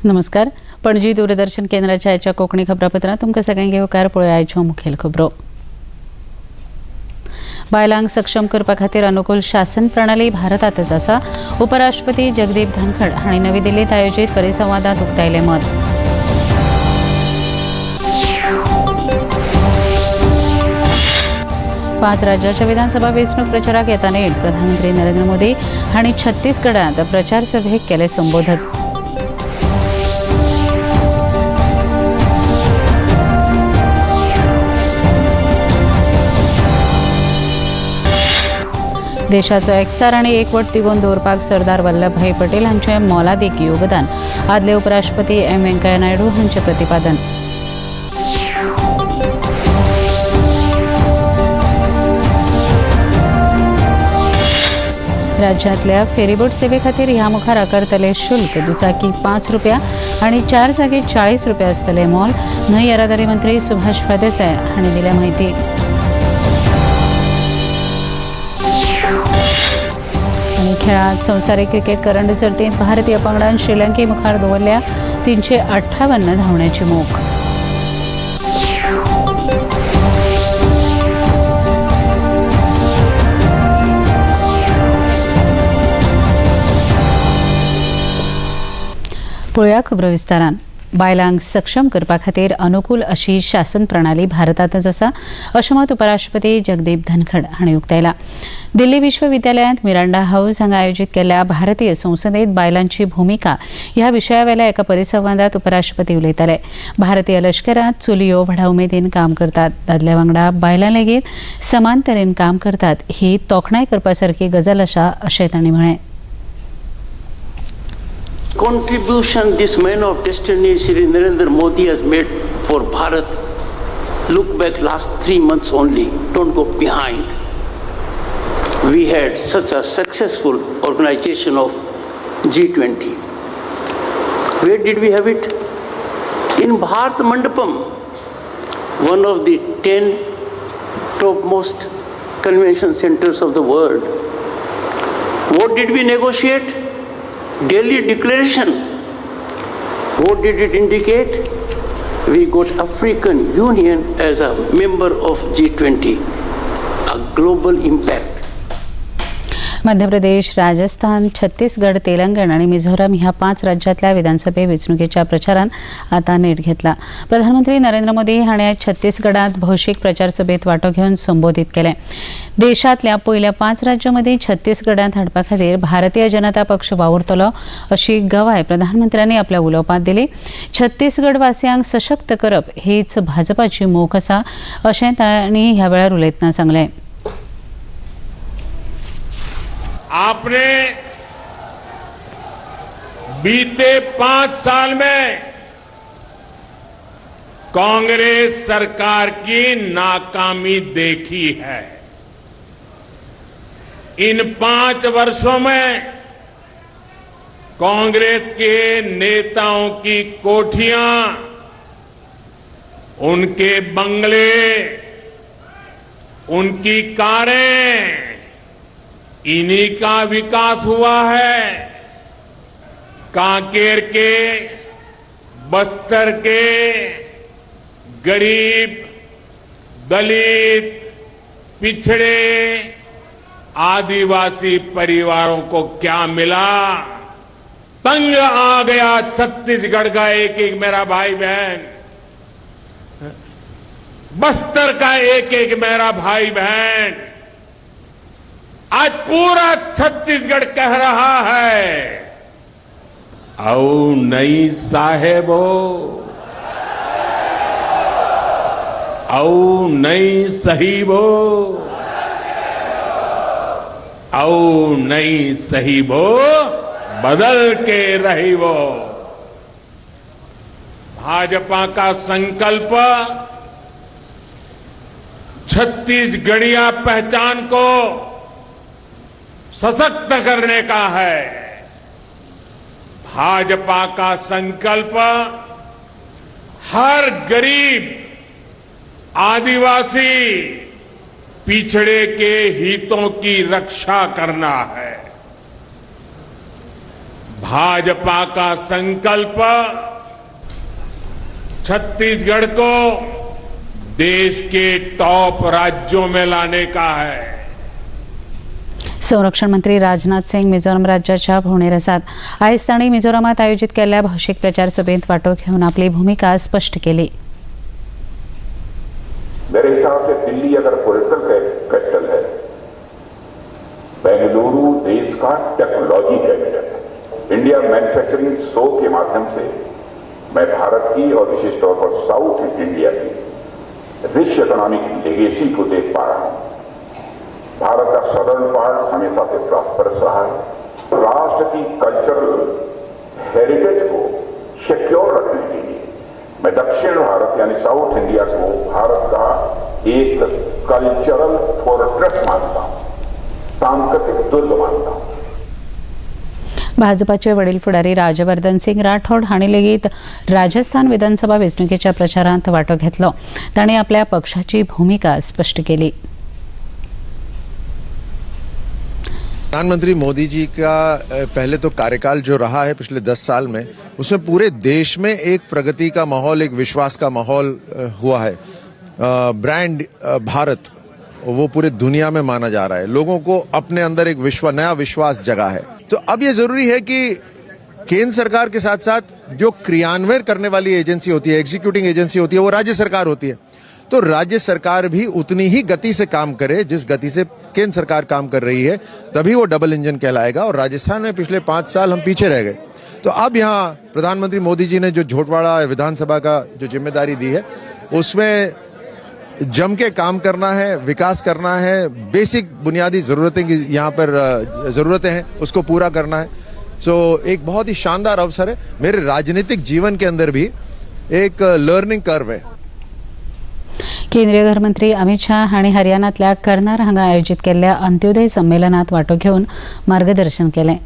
नमस्कार. पणजी दूरदर्शन केंद्राच्या आयच्या कोंकणी खबरापत्रांत तुमकां सगळ्यांक येवकार. पळोवया आयच्यो मुखेल खबरो. बायलांक सक्षम करपा खातीर अनुकूल शासन प्रणाली भारतातच आसा, उपराष्ट्रपती जगदीप धनखड हांणी नवी दिल्लीत आयोजीत परिसंवादात उक्तायलें मत. पांच राज्याच्या विधानसभा वेंचणूक प्रचाराक येता नेट. प्रधानमंत्री नरेंद्र मोदी हांणी छत्तीसगडात प्रचार सभेक केलें संबोधन. देशाचो एकचार आनी एकवट तिगोवन दवरपाक सरदार वल्लभभाई पटेल हांचें मोलादीक योगदान, आदले उपराष्ट्रपती एम व्यंकय्या नायडू हांचें प्रतिपादन. राज्यांतल्या फेरीबोट सेवे खातीर ह्या मुखार आकारतले शुल्क. दुचाकी 5 रुपया आनी चार जागे 40 रुपया आसतले मोल, न्हंय येरादारी मंत्री सुभाष फळदेसाय हांणी दिल्या म्हायती. आनी खेळांत संवसारीक क्रिकेट करंड सर्तींत भारतीय पंगडान श्रीलंके मुखार दवरल्या 358 धांवण्याची मोख. पळोवया खबरो विस्तारान. बायलांक सक्षम करपा खातीर अनुकूल अशी शासन प्रणाली भारतांतच आसा, अशें मत उपराष्ट्रपती जगदीप धनखड हांणी उक्तायला. दिल्ली विश्वविद्यालयांत मिरांडा हाऊस हांगा आयोजीत केल्ल्या भारतीय संसदेत बायलांची भुमिका ह्या विशयावेल्या एका परिसंवादात उपराष्ट्रपती उलयताले. भारतीय लश्करात चलयो व्हडा उमेदीन काम करतात. दादल्या वांगडा बायलां लेगीत समान तरेन काम करतात, ही तोखणाय करपा सारकी गजाल आसा, अशें तांणी म्हळें. Contribution this man of destiny, Shri Narendra Modi, has made for Bharat. Look back last 3 months only, don't go behind. We had such a successful organization of G20. Where did we have it? In Bharat Mandapam, one of the 10 topmost convention centers of the world. What did we negotiate? Delhi Declaration. What did it indicate? We got African Union as a member of G20, a global impact. Madhya Pradesh, Rajasthan, Chhattisgarh, Telangana आणि मिझोरम ह्या पांच राज्यांतल्या विधानसभे वेंचणुकेच्या प्रचारान आता नेट घेतला. प्रधानमंत्री नरेंद्र मोदी हांणी आयज छत्तीसगडात भौशीक प्रचार सभेत वांटो घेवन संबोधीत केलें. देशांतल्या पयल्या पांच राज्यां मदीं छत्तीसगडात हाडपा खातीर भारतीय जनता पक्ष वावुरतलो, अशी गवाय प्रधानमंत्र्यांनी आपल्या उलोवपांत दिली. छत्तीसगड वासियांक सशक्त करप हीच भाजपाची मोख आसा, अशें तांणी ह्या वेळार उलयतना सांगलें. आपने बीते 5 साल में कांग्रेस सरकार की नाकामी देखी है. इन 5 वर्षों में कांग्रेस के नेताओं की कोठियां, उनके बंगले, उनकी कारें, इन्हीं का विकास हुआ है. कांकेर के, बस्तर के गरीब, दलित, पिछड़े, आदिवासी परिवारों को क्या मिला? तंग आ गया छत्तीसगढ़ का एक एक मेरा भाई बहन, बस्तर का एक एक मेरा भाई बहन. आज पूरा छत्तीसगढ़ कह रहा है, औ नई साहेबो, औ नई सहीबो, औ नई सहीबो, बदल के रहीबो. भाजपा का संकल्प छत्तीसगढ़िया पहचान को सशक्त करने का है. भाजपा का संकल्प हर गरीब, आदिवासी, पिछड़े के हितों की रक्षा करना है. भाजपा का संकल्प छत्तीसगढ़ को देश के टॉप राज्यों में लाने का है। संरक्षण मंत्री राजनाथ सिंग मिझोरम राज्याच्या भोवणेर आसात. आयज तांणी मिझोरामात आयोजीत केल्ल्या भाशीक प्रचार सभेंत वांटो घेवन आपली भुमिका स्पश्ट केली. मेरे हिसाब से दिल्ली अगर पॉलिटिकल कैपिटल है, बेंगलुरु देश का टेक्नोलॉजी कैपिटल है। इंडिया मैन्युफैक्चरिंग शो के माध्यम से मैं भारत की और विशेष तौर पर साउथ इंडिया की रिच इकोनॉमिक लेगेसी को देख पा रहा हूं। भारत का सदर्न पार्ट हमेशा से प्रॉस्परस रहा है। राष्ट्र की कल्चरल हेरिटेज को सिक्योर रखने के लिए मैं दक्षिण भारत यानी साउथ इंडिया को भारत का एक कल्चरल फोर्ट्रेस मानता हूं, सांस्कृतिक दुर्ग मानता हूं। भाजपाचे वडील फुडारी राजवर्धन सिंग राठोड हांणी लेगीत राजस्थान विधानसभा वेंचणुकेच्या प्रचारांत वांटो घेतलो. तांणी आपल्या पक्षाची भुमिका स्पश्ट केली. प्रधानमंत्री मोदी जी का पहले तो कार्यकाल जो रहा है पिछले 10 साल में, उसमें पूरे देश में एक प्रगति का माहौल, एक विश्वास का माहौल हुआ है। ब्रांड भारत वो पूरे दुनिया में माना जा रहा है। लोगों को अपने अंदर एक विश्व नया विश्वास जगा है। तो अब ये जरूरी है कि केंद्र सरकार के साथ साथ जो क्रियान्वयन करने वाली एजेंसी होती है, एग्जीक्यूटिंग एजेंसी होती है, वो राज्य सरकार होती है। तो राज्य सरकार भी उतनी ही गति से काम करे जिस गति से केंद्र सरकार काम कर रही है, तभी वो डबल इंजन कहलाएगा। और राजस्थान में पिछले 5 साल हम पीछे रह गए। तो अब यहाँ प्रधानमंत्री मोदी जी ने जो झोटवाड़ा विधानसभा का जो जिम्मेदारी दी है, उसमें जम के काम करना है, विकास करना है, बेसिक बुनियादी ज़रूरतें की यहाँ पर ज़रूरतें हैं, उसको पूरा करना है। सो एक बहुत ही शानदार अवसर है। मेरे राजनीतिक जीवन के अंदर भी एक लर्निंग कर्व है। केंद्रीय घरमंत्री अमित शाह हांणी हरियाणांतल्या करनार हांगा आयोजीत केल्ल्या अंत्योदय संमेलनात वांटो घेवन मार्गदर्शन केलें.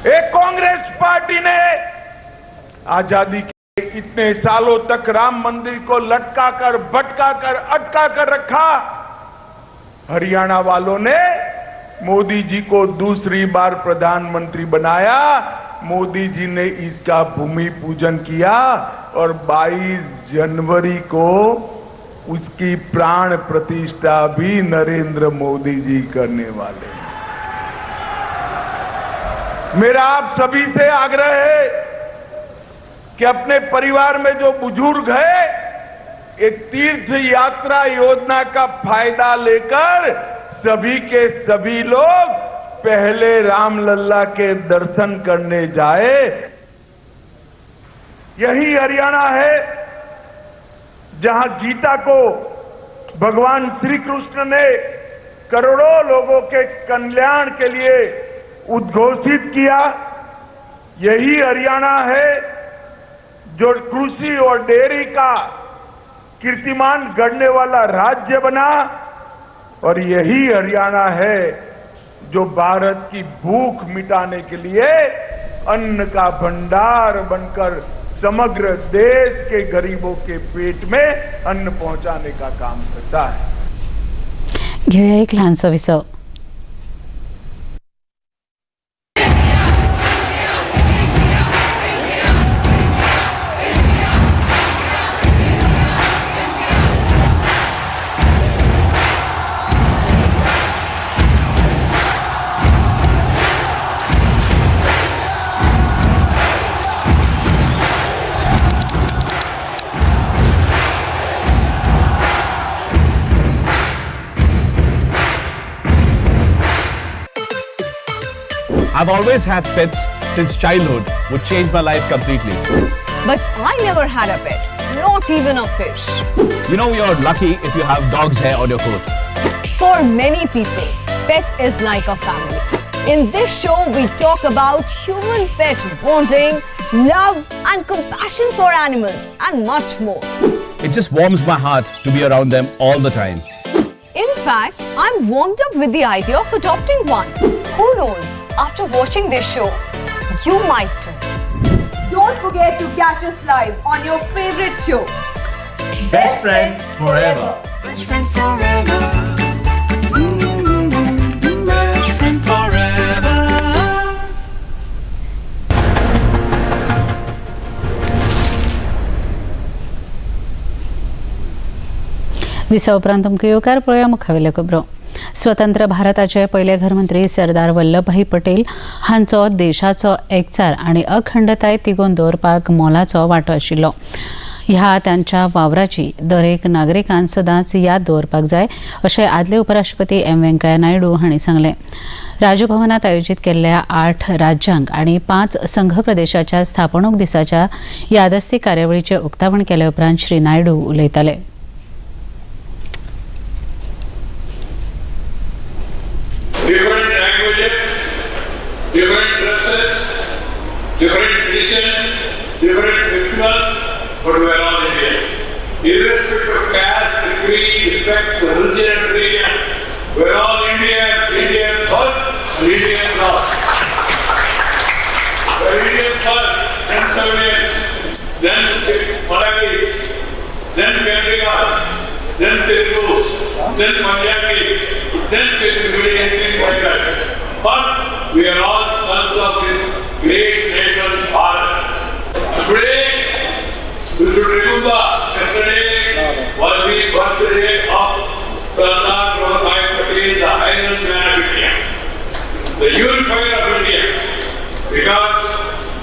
एक कांग्रेस पार्टी ने आजादी के इतने सालों तक राम मंदिर को लटका कर, भटका कर, अटका कर रखा। हरियाणा वालों ने मोदी जी को दूसरी बार प्रधानमंत्री बनाया। मोदी जी ने इसका भूमि पूजन किया और 22 जनवरी को उसकी प्राण प्रतिष्ठा भी नरेंद्र मोदी जी करने वाले हैं। मेरा आप सभी से आग्रह है कि अपने परिवार में जो बुजुर्ग है, ये तीर्थ यात्रा योजना का फायदा लेकर सभी के सभी लोग पहले रामलल्ला के दर्शन करने जाए। यही हरियाणा है जहां गीता को भगवान श्री कृष्ण ने करोड़ों लोगों के कल्याण के लिए उद्घोषित किया। यही हरियाणा है जो कृषि और डेयरी का कीर्तिमान गढ़ने वाला राज्य बना और यही हरियाणा है जो भारत की भूख मिटाने के लिए अन्न का भंडार बनकर समग्र देश के गरीबों के पेट में अन्न पहुंचाने का काम करता है। घेऊया एक लहानसो विसव. I've always had pets since childhood, which changed my life completely. But I never had a pet, not even a fish. You know, you're lucky if you have dog's hair on your coat. For many people, pet is like a family. In this show, we talk about human pet bonding, love, and compassion for animals, and much more. It just warms my heart to be around them all the time. In fact, I'm warmed up with the idea of adopting one. Who knows? After watching this show, you might too. Don't forget to catch us live on your favorite show, Best Friend Forever. Best friend forever. Best friend forever. विसा उपरांत तुमकां येवकार. पळोवया मुखावेल्यो खबरो. स्वतंत्र भारताचे पयले घरमंत्री सरदार वल्लभभाई पटेल हांचो देशाचो एकचार आनी अखंडताय तिगोवन दवरपाक मोलाचो वांटो आशिल्लो. ह्या तांच्या वावराची दरेक नागरिकान सदांच याद दवरपाक जाय अशें आदले उपराष्ट्रपती एम व्यंकय्या नायडू हांणी सांगलें. राजभवनात आयोजीत केल्ल्या 8 राज्यांक आनी 5 संघ प्रदेशाच्या स्थापणूक दिसाच्या यादस्तीक कार्यावळीचें उक्तावण केले उपरांत श्री नायडू उलयताले. Different languages, different dresses, different traditions, different festivals, but we are all Indians. Irrespective of caste, creed, sex, religion, and region, we are all Indians, Indians first and Indians last. We are Indians first, then Tamilians, then Marathis, then Kannadigas, then Telugus, then Punjabis, then Chhattisgarhi and things like that. First, we are all sons of this great nation, Bharat. And today, we should remember yesterday was the birthday of Sardar Vallabhbhai Patel, the Iron Man of India, the unifier of India, because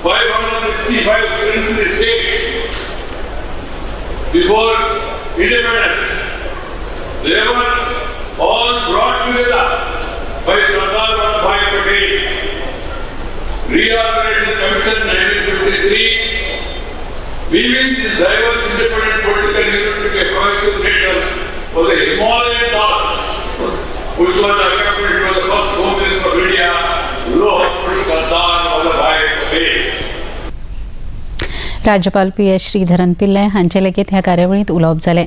565 princely states before independence, they were all brought together by Sardar Vallabhbhai Patel. Reorganization Commission 1953, weaving this diverse independent political unit to a cohesive nation was a Himalayan task, which was accomplished by the first Home Minister of India, Lord Sardar Vallabhbhai Patel. राज्यपाल P S Sreedharan Pillai हांचे लेगीत ह्या कार्यावळींत उलोवप जालें.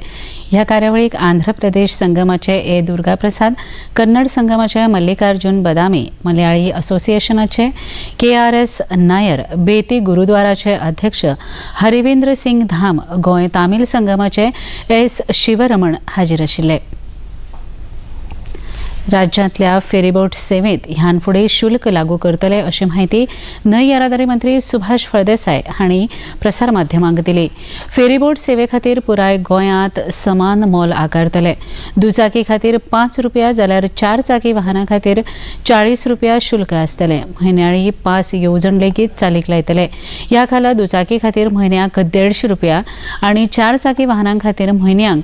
ह्या कार्यावळीक आंध्र प्रदेश संगमाचे ए दुर्गाप्रसाद, कन्नड संगमाचे मल्लिकार्जुन बदामी, मलयाळी असोसिएशनाचे K R S Nair, Betim गुरुद्वाराचे अध्यक्ष हरिवेंद्र सिंग धाम, गोंय तामील संगमाचे एस शिवरमण हाजीर आशिल्ले. राज्यांतल्या फेरीबोट सेवेत ह्यान फुडें शुल्क लागू करतले अशी म्हायती न्हंय येरादारी मंत्री सुभाष फळदेसाय हांणी प्रसार माध्यमांक दिली. फेरीबोट सेवे खातीर पुराय गोंयांत समान मोल आकारतले. दुचाकी खातीर 5 रुपया जाल्यार चार चाकी वाहनां खातीर 40 रुपया शुल्क आसतलें. म्हयन्याळी पास येवजण लेगीत चालीक लायतले. ह्या खाला दुचाकी खातीर म्हयन्याक 150 रुपया आनी चार चाकी वाहनां खातीर म्हयन्याक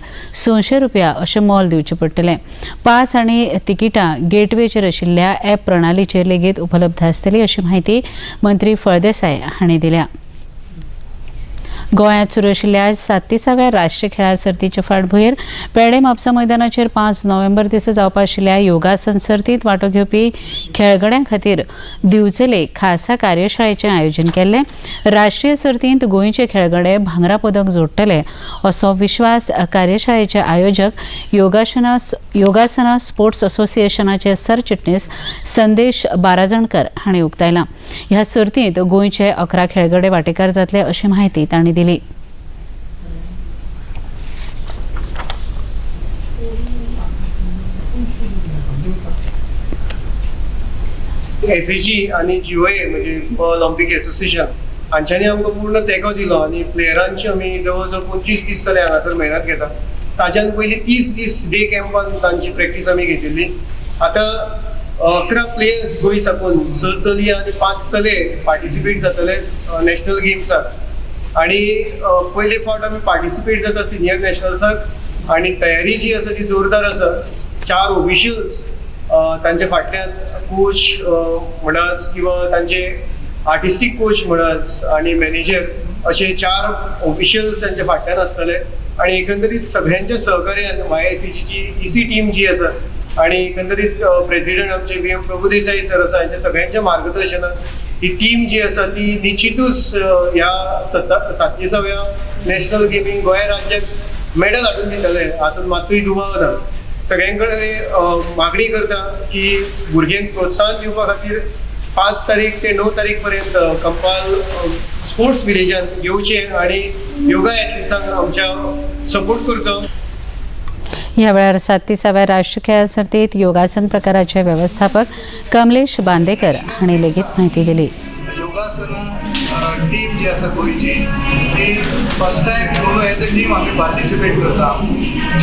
600 रुपया अशें मोल दिवचें पडटलें. पास आनी तिकिटां गेटवेचेर आशिल्ल्या ॲप प्रणालीचेर लेगीत उपलब्ध आसतली अशी म्हायती मंत्री फळदेसाय हांणी दिल्या. गोंयांत सुरू आशिल्ल्या 37व्या राष्ट्रीय खेळां सर्तीचे फाटभुंयेर पेडे म्हापसा मैदानाचेर 5 नोव्हेंबर दिसा जावपा आशिल्ल्या योगासन सर्तींत वांटो घेवपी खेळगड्यां खातीर दिवचले खासा कार्यशाळेचें आयोजन केल्लें. राष्ट्रीय सर्तींत गोंयचे खेळगडे भांगरा पदक जोडटले असो विश्वास कार्यशाळेचे आयोजक योगासना स्पोर्ट्स असोसिएशनाचे सरचिटणीस संदेश बाराजणकर हांणी उक्तायला. ह्या सर्तींत गोंयचे 11 खेळगडे वांटेकार जातले अशी म्हायती तांणी दिली. एसएजी आनी जीओए म्हणजे गोवा ऑलिम्पिक एसोसिएशन हांच्यांनी आमकां पूर्ण तेंको दिलो आनी प्लेयरांची आमी जवळ जवळ 25 दीस जाले हांगासर मेहनत घेता. ताज्यान पयलीं 30 दीस डे कॅम्पान तांची प्रॅक्टीस आमी घेतिल्ली. आतां 11 प्लेयर्स गोंय साकून 6 चलये आनी 5 चले पार्टिसिपेट जातले नॅशनल गेम्साक आनी पयले फावट आमी पार्टिसिपेट जाता सिनियर नॅशनल्साक आनी तयारी जी आसा ती जोरदार आसा. 4 ऑफिशियल्स तांच्या फाटल्यान कोच म्हणाच किंवा तांचे आर्टिस्टीक कोच म्हणाच आनी मॅनेजर अशे 4 ऑफिशियल्स तांच्या फाटल्यान आसतले आनी एकंदरीत सगळ्यांच्या सहकार्यान YICG ची EC team जी आसा आनी एकंदरीत प्रेसिडेंट आमचे VM Prabhudesai sir आसा हांच्या सगळ्यांच्या मार्गदर्शनान ही टीम जी आसा ती निश्चितूच ह्या 37व्या नॅशनल गेमींग गोंय राज्याक मेडल हाडून दितले हातूंत मातूय दुबाव ना. सगळ्यां कडेन मागणी करता की भुरग्यांक प्रोत्साहन दिवपा खातीर 5 तारीख ते 9 तारीख पर्यंत कंपाल स्पोर्ट्स विलेजान येवचें आनी योगा एथलिट्सांक आमच्या सपोर्ट करचो. ह्या वेळार 37व्या राष्ट्रीय खेळां सर्तीत योगासन प्रकाराचे व्यवस्थापक कमलेश बांदेकर हांणी लेगीत म्हायती दिली. योगासना टीम जी आसा गोंयची ती first time Goa as a team आमी पार्टिसिपेट करता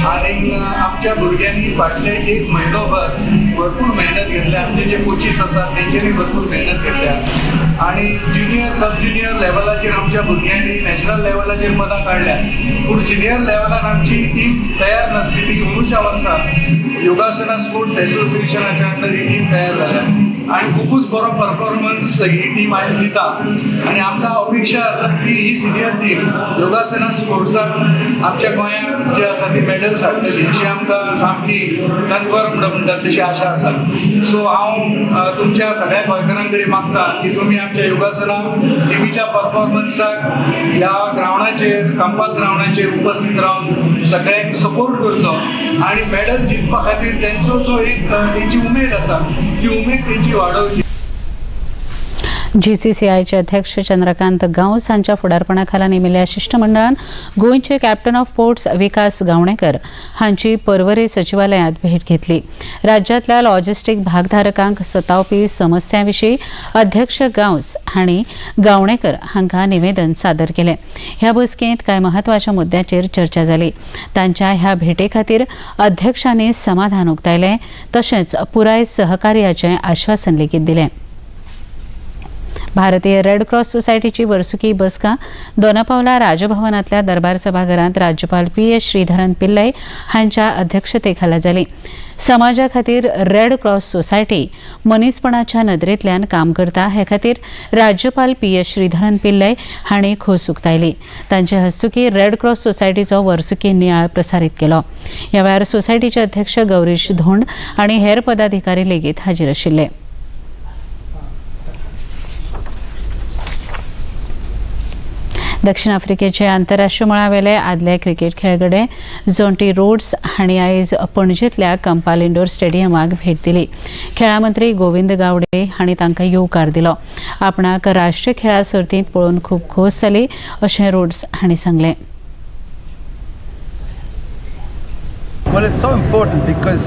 आनी आमच्या भुरग्यांनी फाटले एक म्हयनोभर भरपूर मेहनत घेतल्या. आमचे जे कोचीस आसात तेंच्यांनी भरपूर मेहनत घेतल्या आनी ज्युनियर सब ज्युनियर लेवलाचेर आमच्या भुरग्यांनी नॅशनल लेवलाचेर पदां काडल्या, पूण सिनियर लेवलान आमची टीम तयार नासली. ती अंदूच्या वर्सा योगासना स्पोर्ट्स एसोसिएशनाच्या अंडर ही टीम तयार जाल्या आनी खुबूच बरो परफॉर्मन्स ही टीम आयज दिता आनी आमकां अपेक्षा आसा की ही सिनियर टीम योगासना स्पोर्ट्साक आमच्या गोंयांत जे आसा ती मेडल्स हाडटली अशी आमकां सामकी कन्फर्म म्हणटात तशी आशा आसा. सो हांव तुमच्या सगळ्या गोंयकारां कडेन मागता की तुमी आमच्या योगासना टिमीच्या परफॉर्मन्साक ह्या ग्रावंडाचेर, कंपाल ग्रावंडाचेर उपस्थित रावन सगळ्यांनी सपोर्ट करचो आनी मेडल जिखपा खातीर तेंचो जो एक तेंची उमेद आसा ती उमेद तेंची वाडोवची. जीसीसीआयचे अध्यक्ष चंद्रकांत गांवस हांच्या फुडारपणाखाला नेमिल्ल्या शिश्टमंडळान गोंयचे कॅप्टन ऑफ पोर्ट्स विकास गावणेकर हांची पर्वरे सचिवालयांत भेट घेतली. राज्यांतल्या लॉजिस्टीक भागधारकांक सतावपी समस्यां विशीं अध्यक्ष गांवस हांणी गावणेकर हांकां निवेदन सादर केलें. ह्या बसकेंत कांय म्हत्वाच्या मुद्द्यांचेर चर्चा जाली. तांच्या ह्या भेटे खातीर अध्यक्षांनी समाधान उक्तायलें, तशेंच पुराय सहकार्याचें आश्वासन लेगीत दिलें. भारतीय रेड क्रॉस सोसायटीची वर्सुकी बसका दोनापावला राजभवनातल्या दरबार सभाघरांत राज्यपाल पी.एस. श्रीधरन पिल्लई हांच्या अध्यक्षतेखाला जाली. समाजा खातीर रेड क्रॉस सोसायटी मनीसपणाच्या नदरेंतल्यान काम करता हे खातीर राज्यपाल पी.एस. श्रीधरन पिल्लई हांणी खोस उक्तायली. तांचे हस्तुकी रेड क्रॉस सोसायटीचो वर्सुकी नियाळ प्रसारीत केलो. ह्या वेळार सोसायटीचे अध्यक्ष गौरीश धोंड आनी हेर पदाधिकारी लेगीत हाजीर आशिल्ले. दक्षिण आफ्रिकेचे आंतरराष्ट्रीय मळावेले आदले क्रिकेट खेळगडे जोंटी रोड्स हांणी आयज पणजेंतल्या कंपाल इंडोर स्टेडियमाक भेट दिली. खेळां मंत्री गोविंद गावडे हांणी तांकां येवकार दिलो. आपणाक राष्ट्रीय खेळां सर्तींत पळोवन खूब खोस जाली अशें रोड्स हांणी सांगलें. Well, it's so important because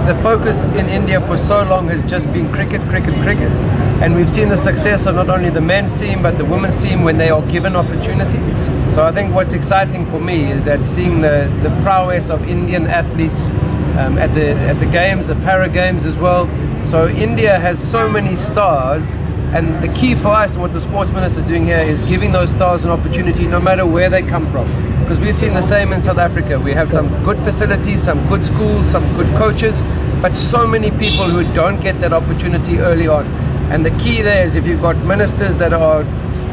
the focus in India for so long has just been cricket, cricket, cricket. And we've seen the success of not only the men's team but the women's team when they are given opportunity. So I think what's exciting for me is that seeing the prowess of Indian athletes at the games, the para games as well. So India has so many stars, and the key for us, what the sports minister is doing here, is giving those stars an opportunity no matter where they come from. Because we've seen the same in South Africa. We have some good facilities, some good schools, some good coaches, but so many people who don't get that opportunity early on. And the key there is if you've got ministers that are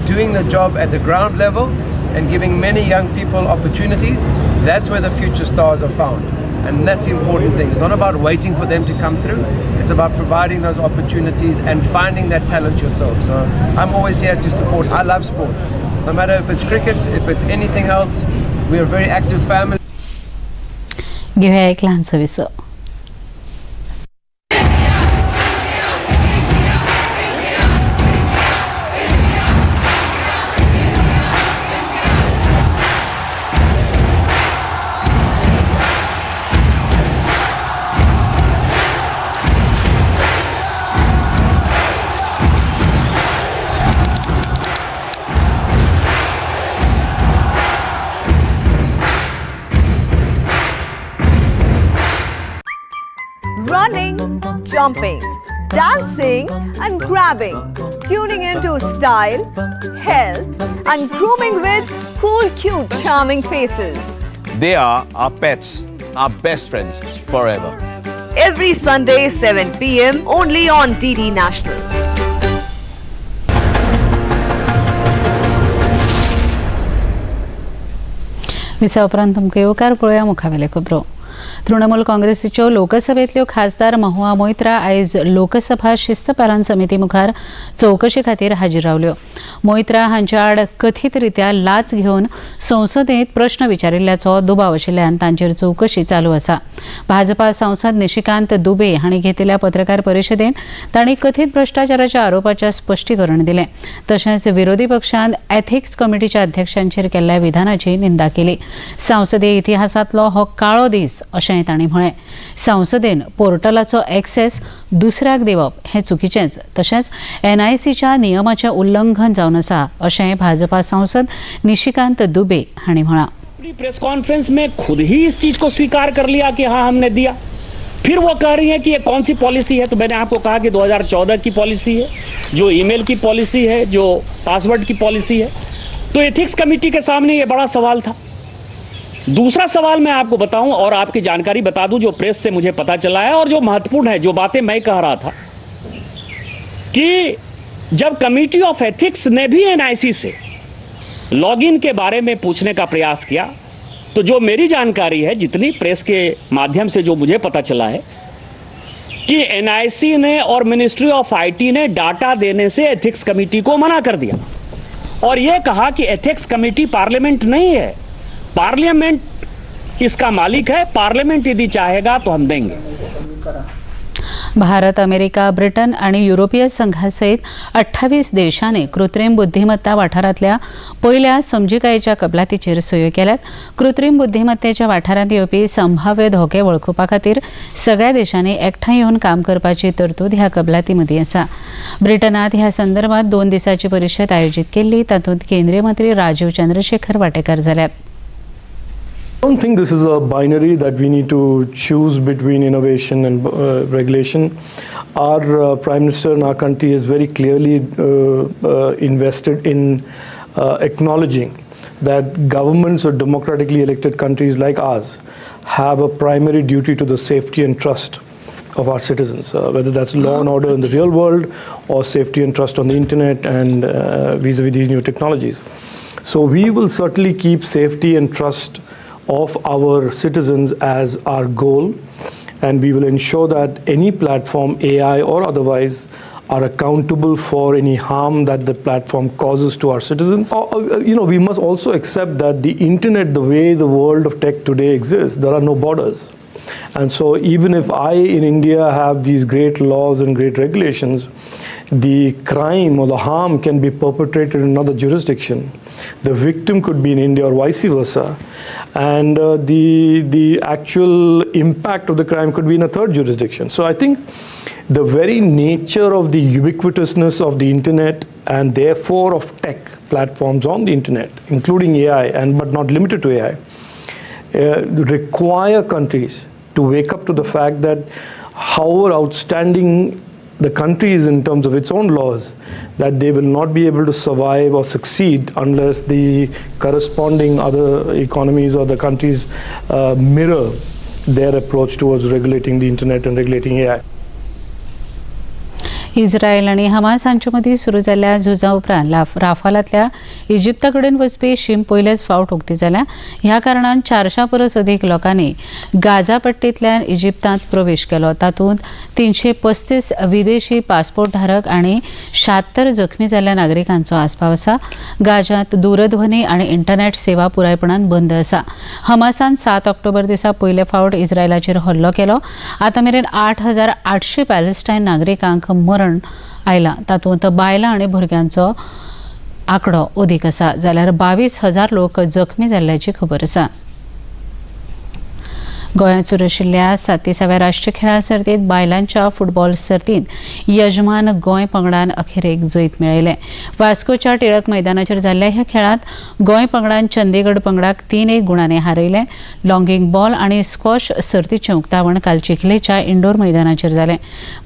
doing the job at the ground level and giving many young people opportunities, that's where the future stars are found. And that's the important thing. It's not about waiting for them to come through. It's about providing those opportunities and finding that talent yourself. So I'm always here to support. I love sport. No matter if it's cricket, if it's anything else, we are a very active family. घेऊया एक लहानसं विसव. Running, jumping, dancing and grabbing. Tuning into style, health and grooming with cool, cute, charming faces. They are our pets, our best friends forever. Every Sunday, 7 p.m. only on DD National. विसा उपरांत तुमकां येवकार. पळोवया मुखावेले खबरो. तृणमूल काँग्रेसीच्यो लोकसभेतल्यो खासदार महुआ मोइत्रा आयज लोकसभा शिस्तपालन समिती मुखार चवकशे खातीर हाजीर रावल्यो. मोइत्रा हांच्या आड कथीतरित्या लाच घेवन संसदेत प्रश्न विचारिल्ल्याचो दुबाव आशिल्ल्यान तांचेर चवकशी चालू आसा. भाजपा सांसद निशिकांत दुबे हांणी घेतिल्ल्या पत्रकार परिशदेत तांणी कथीत भ्रष्टाचाराच्या आरोपाचें स्पश्टीकरण दिलें. तशेंच विरोधी पक्षान एथिक्स कमिटीच्या अध्यक्षांचेर केल्ल्या विधानाची निंदा केली. संसदीय इतिहासांतलो हो काळो दीस अशेंय तांणी म्हळें. संसदेन पोर्टलाचो एक्सेस दुसऱ्याक दिवप हें चुकीचेंच, तशेंच एनआयसीच्या नियमाचें उल्लंघन जावन आसा अशें भाजपा सांसद निशिकांत दुबे हांणी म्हळां. अपनी प्रेस कॉन्फ्रेंस में खुद ही इस चीज को स्वीकार कर लिया कि हाँ, हमने दिया. फिर वो कह रही है कि ये कौन सी पॉलिसी है? तो मैंने आपको कहा कि 2014 की पॉलिसी है, जो ईमेल की पॉलिसी है, जो पासवर्ड की पॉलिसी है. तो एथिक्स कमेटी के सामने ये बड़ा सवाल था. दूसरा सवाल मैं आपको बताऊं और आपकी जानकारी बता दूं, जो प्रेस से मुझे पता चला है और जो महत्वपूर्ण है, जो बातें मैं कह रहा था कि जब कमेटी ऑफ एथिक्स ने भी एनआईसी से लॉगिन के बारे में पूछने का प्रयास किया, तो जो मेरी जानकारी है, जितनी प्रेस के माध्यम से जो मुझे पता चला है, कि एनआईसी ने और मिनिस्ट्री ऑफ IT ने डाटा देने से एथिक्स कमेटी को मना कर दिया और यह कहा कि एथिक्स कमेटी पार्लियामेंट नहीं है, पार्लियामेंट इसका मालिक है, पार्लियामेंट यदि चाहेगा तो हम देंगे. भारत, अमेरिका, ब्रिटन आणि युरोपीय संघासयत 28 देशांनी कृत्रीम बुद्धिमत्ता वाठारांतल्या पयल्या समजिकायेच्या कबलातीचेर सयो केल्यात. कृत्रीम बुद्धिमत्तेच्या वाठारांत येवपी संभाव्य धोके वळखुपा खातीर सगळ्या देशांनी एकठांय येवन काम करपाची तरतूद ह्या कबलाती मदीं आसा. ब्रिटनांत ह्या संदर्भात 2 दिसांची परिशद आयोजीत केल्ली. तातूंत केंद्रीय मंत्री राजीव चंद्रशेखर वांटेकार जाल्यात. I don't think this is a binary that we need to choose between innovation and regulation. Our Prime Minister in our country is very clearly invested in acknowledging that governments or democratically elected countries like ours have a primary duty to the safety and trust of our citizens, whether that's law and order in the real world or safety and trust on the internet and vis-a-vis these new technologies. So we will certainly keep safety and trust of our citizens as our goal, and we will ensure that any platform, AI or otherwise, are accountable for any harm that the platform causes to our citizens. We must also accept that the internet, the way the world of tech today exists, there are no borders. And so even if I in India have these great laws and great regulations, the crime or the harm can be perpetrated in another jurisdiction. The victim could be in India or vice versa. And the actual impact of the crime could be in a third jurisdiction. So I think the very nature of the ubiquitousness of the internet and therefore of tech platforms on the internet, including AI and but not limited to AI, require countries to wake up to the fact that however outstanding the country is in terms of its own laws, that they will not be able to survive or succeed unless the corresponding other economies or the countries mirror their approach towards regulating the internet and regulating AI. Israel आनी Hamas हांचे मदीं सुरू जाल्ल्या झुजा उपरांत राफालांतल्या इजिप्ता कडेन वचपी शीम पयलेच फावट उक्ती जाल्या. ह्या कारणान 400 परस अदीक लोकांनी गाझा पट्टींतल्यान इजिप्तांत प्रवेश केलो. तातूंत 335 विदेशी पासपोर्ट धारक आनी 76 जखमी जाल्ल्या नागरिकांचो आस्पाव आसा. गाजांत दूरध्वनी आनी इंटरनेट सेवा पुरायपणान बंद आसा. हमासान 7 ऑक्टोबर दिसा पयले फावट इस्रायलाचेर हल्लो केलो. आतां मेरेन 8800 पॅलेस्टायन नागरिकांक मरण आयला. तातूंत बायलां आनी भुरग्यांचो आंकडो अदीक आसा, जाल्यार 22,000 लोक जखमी जाल्ल्याची खबर आसा. गोंयांत सुरू आशिल्ल्या 37व्या राष्ट्रीय खेळां सर्तींत बायलांच्या फुटबॉल सर्तींत यजमान गोंय पंगडान अखेरेक जैत मेळयलें. वास्कोच्या टिळक मैदानाचेर जाल्ल्या ह्या खेळांत गोंय पंगडान चंदीगड पंगडाक 3-1 गुणांनी हारयलें. लॉंगींग बॉल आनी स्कॉश सर्तीचें उक्तावण काल चिखलेच्या इंडोर मैदानाचेर जालें.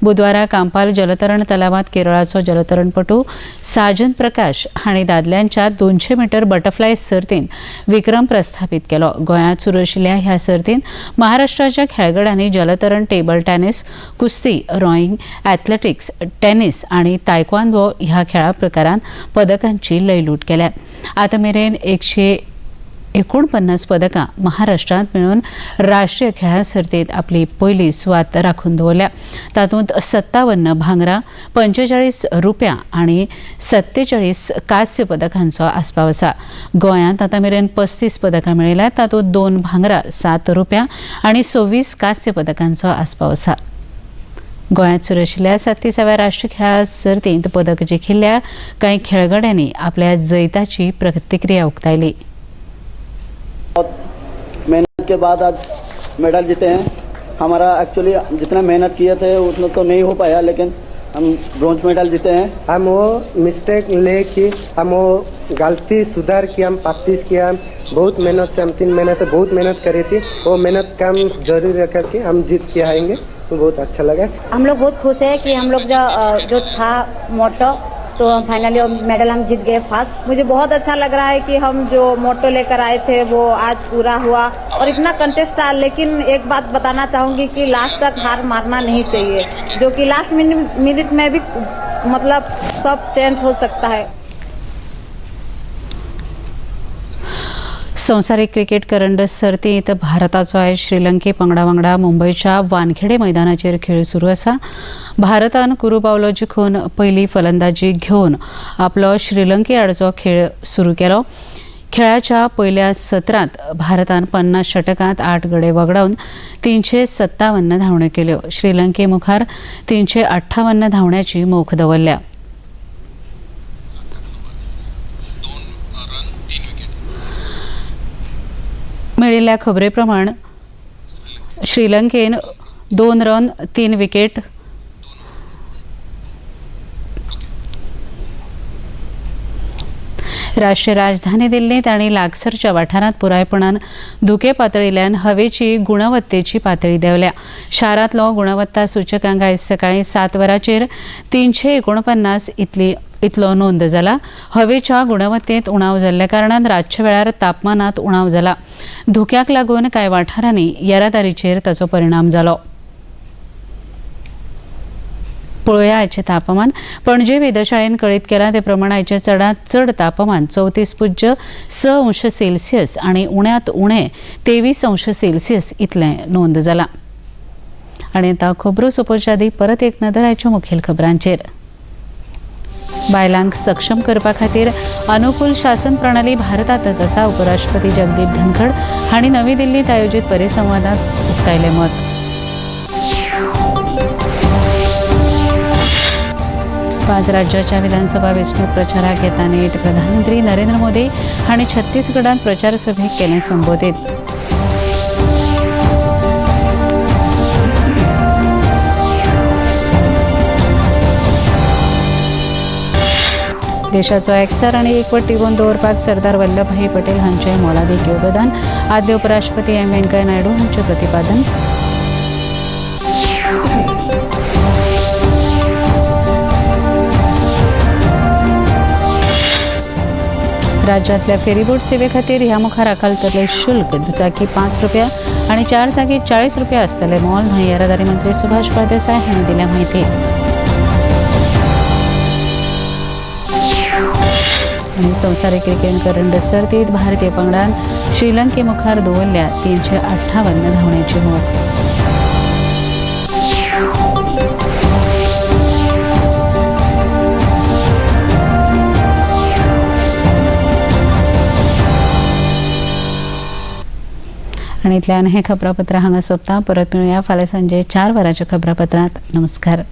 बुधवारा कांपाल जलतरण तलावांत केरळाचो जलतरणपटू साजन प्रकाश हांणी दादल्यांच्या 200 मिटर बटरफ्लाय सर्तींत विक्रम प्रस्थापित केलो. गोंयांत सुरू आशिल्ल्या ह्या सर्तींत महाराष्ट्राच्या खेळगड्यांनी जलतरण, टेबल टेनिस, कुस्ती, रॉईंग, ॲथलेटिक्स, टेनिस आणि तायक्वांदो ह्या खेळा प्रकारांत पदकांची लयलूट केल्या. आतां मेरेन एकशे 49 पदकां महाराष्ट्रांत मेळून राष्ट्रीय खेळां सर्तींत आपली पयली सुवात राखून दवरल्या. तातूंत 57 भांगरां, 45 रुपया आनी 47 कांस्य पदकांचो आस्पाव आसा. गोंयांत आतां मेरेन 35 पदकां मेळयल्यात. तातूंत 2 भांगरां, 7 रुपया आनी 26 कांस्य पदकांचो आस्पाव आसा. गोंयांत सुरू आशिल्ल्या 37व्या राष्ट्रीय खेळां सर्तींत पदक जिखिल्ल्या कांय खेळगड्यांनी आपल्या जैताची प्रतिक्रिया उक्तायली. मेहनत के बाद आज मेडल जीते हैं. हमारा एक्चुअली जितना मेहनत किए थे उतना तो नहीं हो पाया, लेकिन हम ब्रॉन्ज मेडल जीते हैं. हम वो मिस्टेक ले के हम वो गलती सुधार के हम प्रैक्टिस किया. बहुत मेहनत से हम 3 महीने से बहुत मेहनत करी थी. वो मेहनत काम जरूरी रख के हम जीत के आएंगे तो बहुत अच्छा लगा. हम लोग बहुत खुश है कि हम लोग जो था मोटो तो फाइनली मेडल हम जीत गए फर्स्ट. मुझे बहुत अच्छा लग रहा है कि हम जो मोटो लेकर आए थे वो आज पूरा हुआ और इतना कंटेस्ट था. लेकिन एक बात बताना चाहूँगी कि लास्ट तक हार मारना नहीं चाहिए, जो कि लास्ट मिनट में भी मतलब सब चेंज हो सकता है. संवसारीक क्रिकेट करंडक सर्तींत भारताचो आयज श्रीलंके पंगडा वांगडा मुंबयच्या वानखेडे मैदानाचेर खेळ सुरू आसा. भारतान कुरू पावलो जिखून पयली फलंदाजी घेवन आपलो श्रीलंके आडचो खेळ सुरू केलो. खेळाच्या पयल्या सत्रांत भारतान 50 षटकांत 8 गडे वगडावन 357 धांवड्यो केल्यो. श्रीलंके मुखार 358 धांवड्याची मोख दवरल्या. मेळिल्ल्या खबरे प्रमाण श्रीलंकेन 2 रन 3 विकेट राष्ट्रीय राजधानी दिल्लीत आनी लागसरच्या वाठारांत पुरायपणान धुके पातळिल्ल्यान हवेची गुणवत्तेची पातळी देंवल्या. शारांतलो गुणवत्ता सूचकांक आयज सकाळीं 7 वरांचेर 349 इतलो नोंद जाला. हवेच्या गुणवत्तेंत उणाव जाल्ल्या कारणान रातच्या वेळार तापमानांत उणाव जाला. धुक्याक लागून कांय वाठारांनी येरादारीचेर ताचो परिणाम जालो. पळोवया आयचें तापमान. पणजे वेधशाळेन कळीत केलां ते प्रमाण आयचें चडांत चड तापमान 34.6 अंश सेल्सियस आनी उण्यांत उणें 23 अंश सेल्सियस इतलें नोंद जालां. आनी आतां खबरो सोंपोवच्या आदीं परत एक नदर आयच्या मुखेल खबरांचेर. बायलांक सक्षम करपा खातीर अनुकूल शासन प्रणाली भारतांतच आसा, उपराष्ट्रपती जगदीप धनखड हांणी नवी दिल्लीत आयोजीत परिसंवादात उक्तायलें मत. 5 राज्याच्या विधानसभा वेंचणूक प्रचाराक येता नेट. प्रधानमंत्री नरेंद्र मोदी हांणी छत्तीसगडांत प्रचार सभेक केलें संबोधीत. देशाचो एकचार आनी एकवट टिगोवन दवरपाक सरदार वल्लभभाई पटेल हांचें मोलादीक योगदान, आदले उपराष्ट्रपती एम व्यंकय्या नायडू हांचें प्रतिपादन. राज्यांतल्या फेरीबोट सेवे खातीर ह्या मुखार आकारतले शुल्क दुचाकी 5 रुपया आनी 4 जागी 40 रुपया आसतले, मोल न्हंय येरादारी मंत्री सुभाष फळदेसाय हांणी दिल्या म्हायती. आनी संवसारीक क्रिकेट करंड सर्तीत भारतीय पंगडान श्रीलंके मुखार दवरल्या 358 धांवड्यांची मोख. आनी इतल्यान हें खबरापत्र हांगा सोंपता. परत मेळुया फाल्यां सांजे 4 वरांच्या खबरापत्रांत. नमस्कार.